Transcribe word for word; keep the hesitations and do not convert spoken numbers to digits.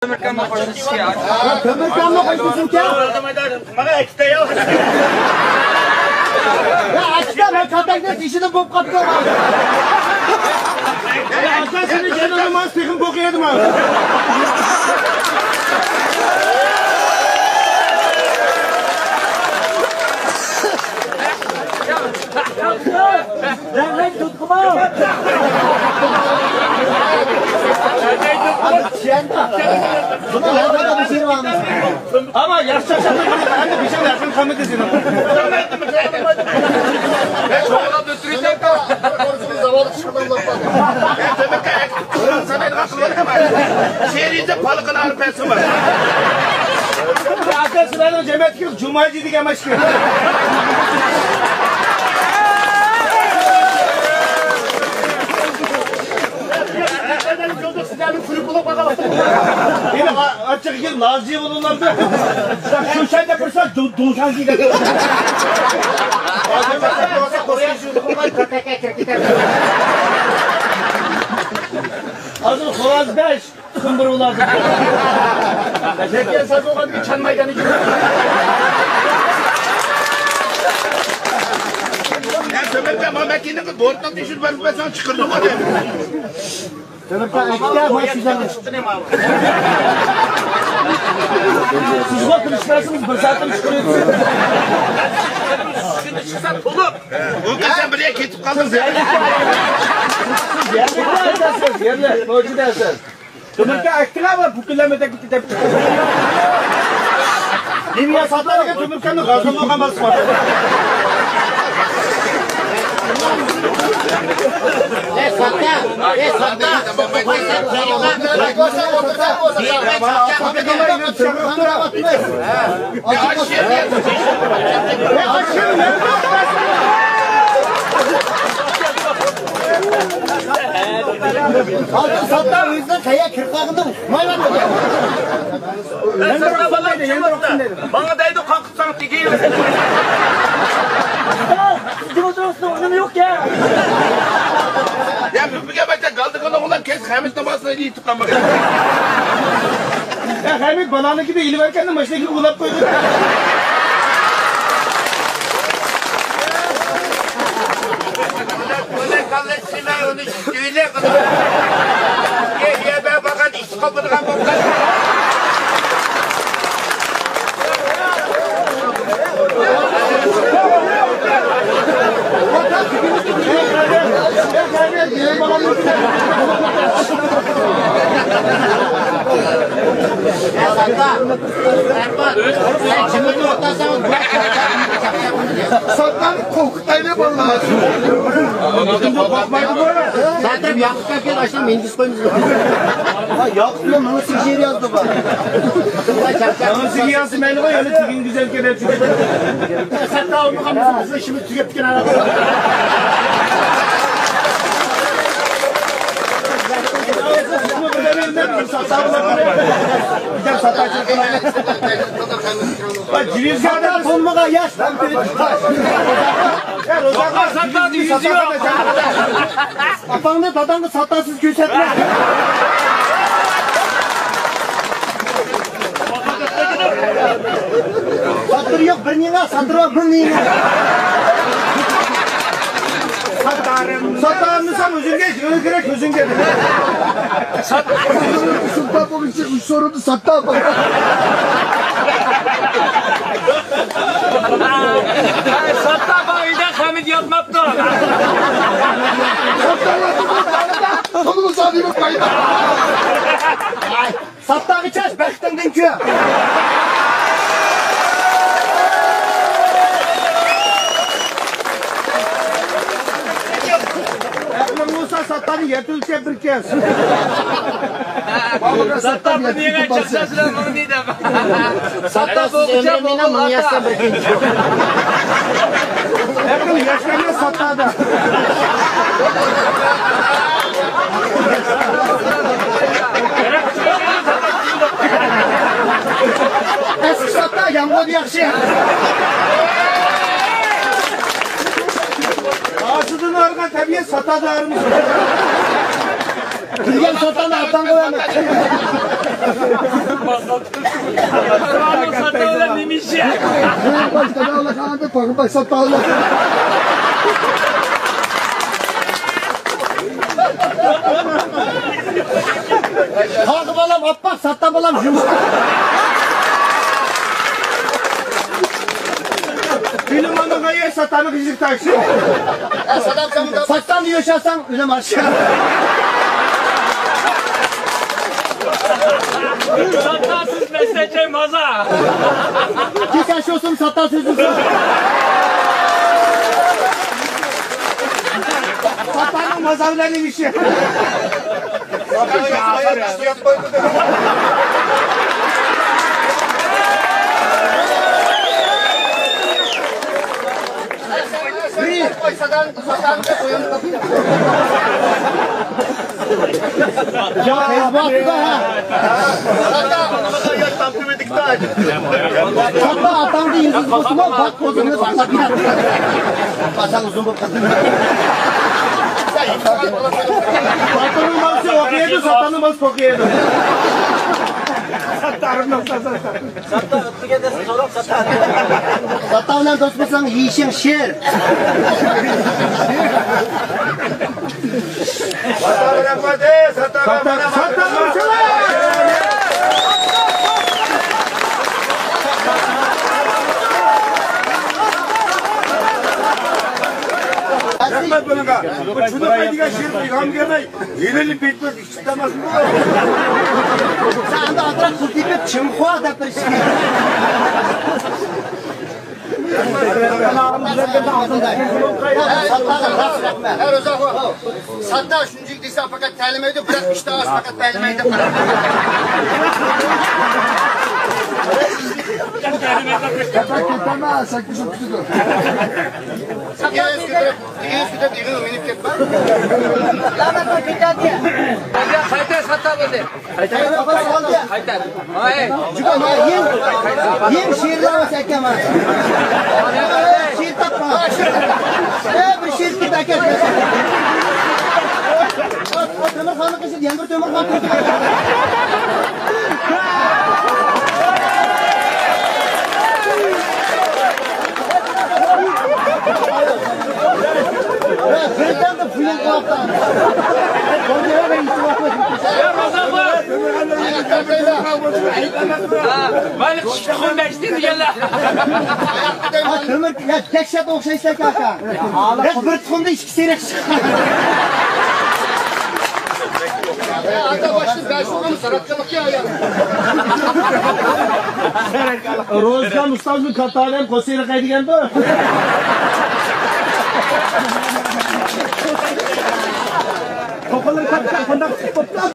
تۆمۈركەمنى قويۇشكە. تۆمۈركەمنى قويۇشكە. مانا ئەكىتەيو. يا ئەكىتە، مەن كاتەكنى تېشىدىن بوپ قاپتۇ. يا ئاكا، سېنى جېنىڭنى ماس تېخىم بوقۇيدىما. دەرھال تۇتقۇما. ئەمما ياخشى چاقچاق قىلىپ، ئەمدى بىشەم ياخشى قىلمىدى سېنىڭ. شېرىنجە پالىقىنى ئارپەسىمە. ئاكا، سىلەرنىڭ جەمەتتىكى جۇماجى دېگەن ماشكا. سىلەرنىڭ كۈلۈپ بولۇپ قالغان ۋاقتىڭىز. يەنە ئا-، ئاچچىقى كېلىپ لازى بولۇڭلار. شۇ شەيدە بىر سال دو-، دوشان كىيگەن. ھازىر خوراز بەش. تۇخۇم بىر ئۇلار. لېكىن ساز بولغاندىكىن چانمايدىغان ئىكەن. يا، تۆمۈركە، ما مەكىنىنى بورتنىڭ تېشىدا بېرىپ بەرسەڭ چىقىرىدۇ دەپ. تۆمۈركە، ئەكىتە، ما سىزلەرنى. سىزغۇ تىرىشمەسىڭىز، بىر سائەتتىن چىقىرىدۇ. ئۇ كەسەل بىر يەرگە كېتىپ قالدى. يەرلىك، موجۇدەسىز. تۆمۈركە ئەكتىڭە بار، بۇ كۈنلەرمۇ دەپ كېتىپ. نېمە يا ساتارىغا تۆمۈركەمنى غازىم بولغان باسما. ئەي ساتا، ئەي ساتا. ھازىر ساتتا ئۆزىنىڭ قەيەرگە كىرىپ قالغىنىنى ئۇقمايۋاتىدۇ. ماڭا دەيدۇ، قاقىتساڭ تېگىيمىز. ئۇنىمى يوقكەن. يا، بىزگە بەكتە گالدىغىنى ئوغلان كەس خەمىس نامازىنى ئېيتىپ قالمىغان. يا، خەمىت بالانىڭكىدە ئېلىۋەرگەندە ماشىنىغا ئۇلاپ قويدى. ئۇنى ئۈستىگە، ئۇنى يەرگە بارغان ئىش قوپىدىغان بولغان. ساتقان قوقۇتايلى بالىلار. ساتىرىپ ياقۇپ كەلگەن ئاشۇ مېنى قويمىسۇن. ھا، ياقۇپ بىلەن ماڭا سىجىر يازدى بار. ماڭا سىجىر يازدى مەيلى قوي، يەنە تېگىڭ گۈزەل كېلەر. سەتتا ئالمىغان بىزنىڭ ئىشىمىز تۈگەپتىكەن ھە. سەتتا بولمىغان ياش. يا، روزاخان، سەتتا دېگۈزى يوق. ئاپاڭنى داداڭغا ساتاسىز كۆرسەتمە. ساتىرى يوق بىر نېمە، ساتىرى بار مىڭ نېمە. ساتارىم. ساتالمىسام ئۆزۈڭگە، يېڭى كېرەك ئۆزۈڭگە. سات-، سۇلتان بولغۇچى ئۈچ سورۇندا ساتتا بار. ساتتا بار ئۆيدە خەمىت ياتماپتۇ. ساتتا ياتماپتۇ. تولىمۇ زادى بولۇپ قايتتى. ساتتاغا چاچ، بەختىڭدىن كۆر. ئەقلىڭ بولسا ساتتانى يەتۈلچە بىر كەس. ساتتا بىر يېڭى چاقچاق بىلەن مۇڭ دېدىم. ساتتا بولغۇچە بولغان ئاتا. ئەقىل ياشلارنى ساتتادا. ئەسكى ساتتا يامغۇر ياخشى. ئاسىدىن ئارغان تەبىئەت ساتادا ئارمىسۇن. كۈلگەن ساتتانى ئاتاڭ قويامەن. ساتا بىلەن نېمە ئىشى؟ باش قادا ئالاقاڭدا پاقىر باش ساتا ئالاقاڭدا. قاغا بالام ئاپئاق، ساتا بالام يۇمشاق. بىلىم ئانىغا يە ساتانىغا يۈزۈك تاكسى. ساتانى يوشاساڭ ئۆلۈم ئاشىقى. ساتاسىز مەسلەچەي مازا. كېسەش بولسۇن ساتاسىز. ساتانىڭ مازا بىلەن نېمە ئىشى؟ يا، بۇ ھەقتە ھە. ھەتتا ئاتاڭدىن يۈزۈك بولسىمۇ، باق، قوزۇمنى ساقلاپ يۈر. ئاتاڭ ئۇزۇن بولۇپ قالدى. باتۇرنىڭ بالىسى ئوقۇيدۇ، ساتاننىڭ بالىسى توقۇيدۇ. ساتتا ئۆتمىگەن دەسە سوراپ ساتتا. ساتتا بىلەن دوست بولساڭ، يېيىشىڭ شېر. ساتتا، ساتتا، ساتتا. رەھمەت بۇنىڭغا. بۇ چۈنۈپ قايتىدىغان شېئىر ئىلھام كەلمەي. يېنىلىپ كەتمەس. سەن ئەمدى ئازراق قىز تېپىپ، چىڭخۇا دەپ بېرىش كېرەك. ساتتا، شۇنچىلىك دېسە، پەقەت تەلىمەيدۇ، بىراق ئىشتىھاسى پەقەت تەلىمەيدۇ. كېتەمە، سەككىز ئۆتكۈزىدۇ. دېگەن سۈرەت، دېگەن سۈرەت يىغىنغا مېنىپ كەتمە. قايتا ساتا بولدى. قايتا. ھاي. يېڭى، يېڭى شېئىرلار بار ئەكەم ھە. شېئىر تاپما. ئە، بىر شېئىر كېتىپ ئەكەل. تۆمۈرخاننىڭ قېشىدا يەنە بىر تۆمۈرخان تۇرىدۇ. مانا چىققان بەشتە دېگەنلەر. تۆمۈر، يا، دەھشەت ئوخشايسەن، كاكا. ھەر بىر تۇخۇمدا ئىككى سېرىق چىققان. روزىكام ئۇستازنىڭ كاتالىيان قوسىرى قايدىگەندۇ؟ توقۇلۇپ كەتكەن، قانداق چىقىپ قاپتۇ؟